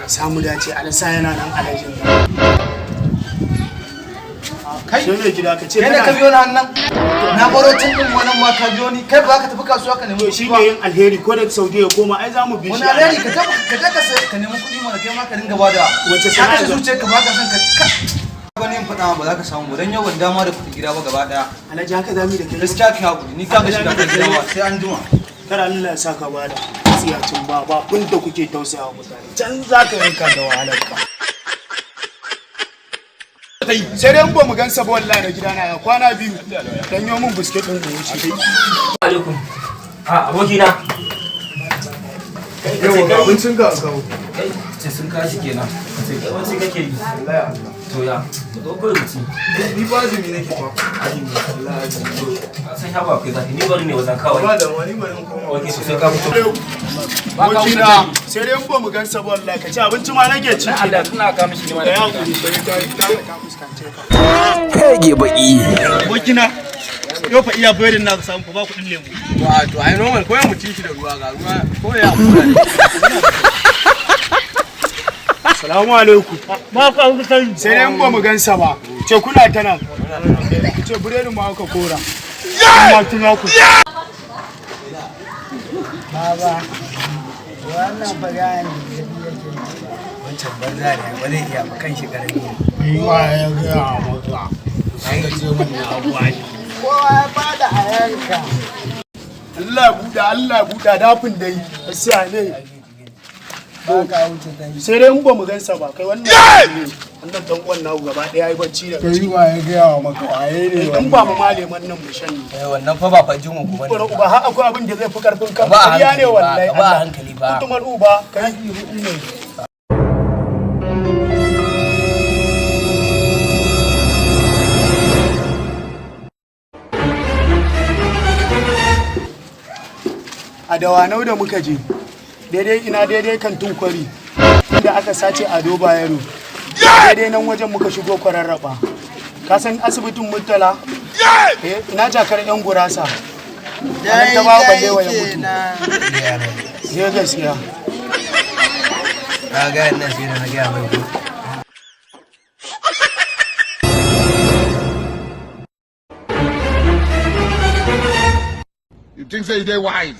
Samu dace, alasa yana nan alajin nan. Kai. Sai mai gida ka ce Kai ne ka kana biyo ni hannan? Na baro tun din wannan ma ka biyo ni. Kai ba ka tafi kasuwa ka nemi To shi kuɗi ba? ne yin alheri ko da Saudiya ya koma, ai za mu bi shi. Wani alheri? Ka tafi, ka je ka sai ka nemi kuɗi mana, kai ma ka dinga bada. Wace Ka sana'a kashe zuciyar ka, ba ka son ka wani yin faɗa ma ba za ka samu ba, dan yau ban dama da kuɗi gida ba gaba ɗaya. Alhaji, haka za mu yi da kai? Gaskiya ka hakuri, ni ka ga shiga ka gida ba sai an jima. Kar Allah ya saka bada tsiyacin ba ba da kuke tausaya wa mutane, can za ka yanka da wahalar ka. Sai dai in ba mu gansa ba wallahi. Na gidana ya kwana biyu dan yo mun biskit din wuce. Alaikum. A abokina. Yau ga abincin ka kawo. Kai ce sun kashi kenan. Sai kai wani kake yi. Wallahi Allah. To ya. Zo kawai mu ci. Ni ba azumi nake fa. Azumi. Wallahi azumi. Ka san shago akwai zafi. Ni bari ne wajen kawai. Ba da wani, bari in koma. Ok, sosai ka fito. Abokina, sai dai in ba mu gansa ba wallahi, ka ci abinci ma nake ci. Allah suna ka mishi ne ma. Da ya hakuri, sai ta ta fuskance ka. Kege baki. Abokina, yau fa iya biredin na samu fa, ba kuɗin lemu. Wato ai normal ko ya mu ci shi da ruwa, ga ruwa ko ya kula ne. Assalamu alaikum. Ba ka sani. Sai dai in ba mu gansa ba, ce kuna ta nan, ce biredin ma aka kora amma tuna ku. Baba, wannan bayani da yake Wancan banza ne, ba zai iya ba, kan shi karami ne. Ni wa ya gaya maka? An gaje mun na abuwa. Kowa ya bada a yanka. Allah ya buɗa, Allah ya buɗa dafin dai gaskiya ne. Ba ka wuce ta yi. Sai dai in ba mu gansa ba. Kai, wannan wannan dan uwan naku gaba ɗaya yayi bacci da Kai, wa ya gaya wa maka waye ne? In ba mu maleman nan mu shanye. Eh, wannan fa ba fa jin ku bane. Ubar uba, har akwai abin da zai fi karfin kan Ba a ƙarya ne hankali ba, wallahi. ka ba a hankali ba. Kutumar uba kai hudu ne. A Dawanau da muka je, daidai ina, daidai kantin Kwari inda aka sace Ado Bayero, daidai nan wajen muka shigo kwararraba. Ka san asibitin Murtala? Eh, ina jakar yan gurasa a nan ta ba Balewa ya mutu. Ne gaskiya. Ka ga nan sai da na gaya mai ko. You think say you dey wise?